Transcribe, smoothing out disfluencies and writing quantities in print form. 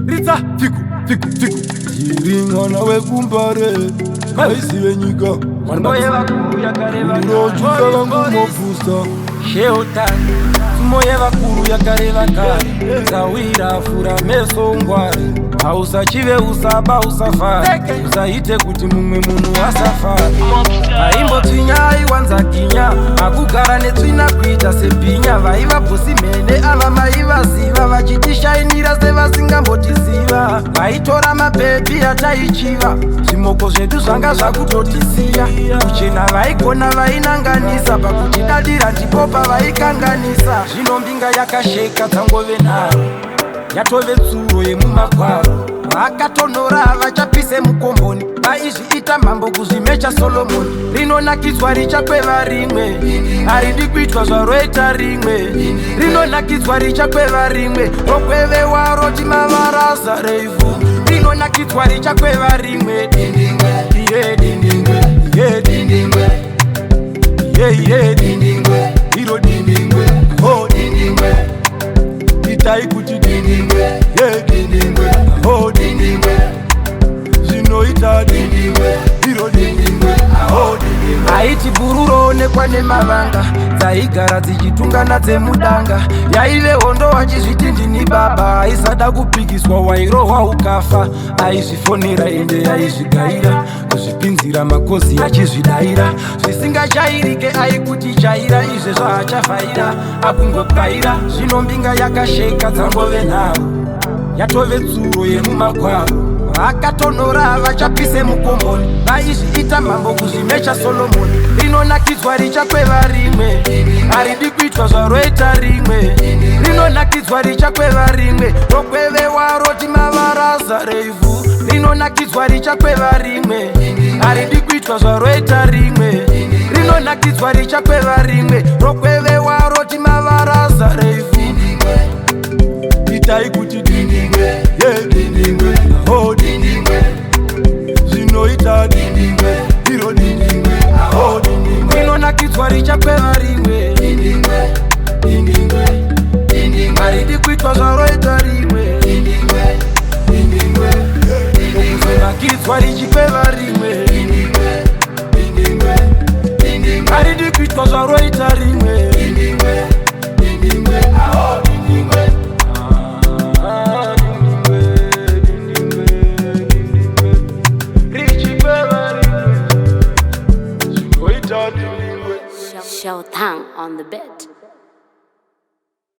Ridza fiku fiku fiku. Ndiri mwana wekuMbare, aizive nyika. Tsumo yakareva. Ndinojusa vangu mobvusa. Sheutani, tsumo yevakuru yakareva kare. Dzawira fura meso ungware. Hausachive, usaba, usafara, usaite kuti mumwe munhu asafara. Vaimbotsvinya aiwanza ginya, akugara netsvina kuita sebhinya. Vaiva bhosi mhene ava maivaziva, vachitishainira sevasingambotiziva. Vaitora mabhebhi ataichiva, zvimoko zvedu zvanga zvakutotisiya. Kuchena vaigona, vainanganisa pakutidadira, ndipo pavaikanganisa. Zvino mbinga yakasheka, dzangove nharo, yatove tsuro yemumagwaro. Vakatonhora vachapise mukomboni, vaizviita mambo kuzvimecha Solomoni. Rinonakidzwa richakweva rimwe, haridi kuitwa zvaroita rimwe. Rinonakidzwa richakweva rimwe, rokwevewa roti mavaraza reivhu. Rinonakidzwa richakweva rimwe. Iye dindingwe, iye dindingwe, iye iye dindingwe, iro dindingwe, oh dindingwe. Itai kuti dindingwe, ye dindingwe, oh dindingwe. Zvinoita dindingwe, iro dindingwe, oh dindingwe. Aiti bhuru roonekwa nemavanga, dzaigara dzichitungana dzemudanga. Yaive hondo, wachizviti ndini baba, aisada kupikiswa, wairohwa ukafa. Aizvifonera ende aizvigaira, kuzvipinzira makozi achizvidaira. Zvisingachairike aikuti chaira, izve zvaachavhaira akungobwaira. Zvino mbinga yakasheka, dzangove nharo, yatove tsuro yemumagwaro. Vakatonhora vachapise mukomboni, vaizviita mambo kuzvimecha Solomoni. Rinonakidzwa richakweva rimwe, haridi kuitwa zvaroita rimwe. Rinonakidzwa richakweva rimwe, rokwevewa roti mavaraza reivhu. Rinonakidzwa richakweva rimwe, haridi kuitwa zvaroita rimwe. Rinonakidzwa richakweva rimwe, rokwevewa roti mavaraza reivhu. Itai kuti dindingwe, ye dindingwe, oh dindingwe. Zvinoita dindingwe, iro dindingwe, oh dindingwe. Rinonakidzwa richakweva rimwe, Dindingwe, dindingwe, dindingwe, haridi kuitwa zvaroita rimwe. Dindingwe, dindingwe, dindingwe, Nakidzwa richikweva rimwe, dindingwe, dindingwe, dindingwe, haridi kuitwa zvaroita rimwe. Dindingwe, dindingwe, oh dindingwe. Ah, dindingwe, dindingwe, dindingwe. Richikweva rimwe. Zvinoita dindingwe. Showtime on the bed.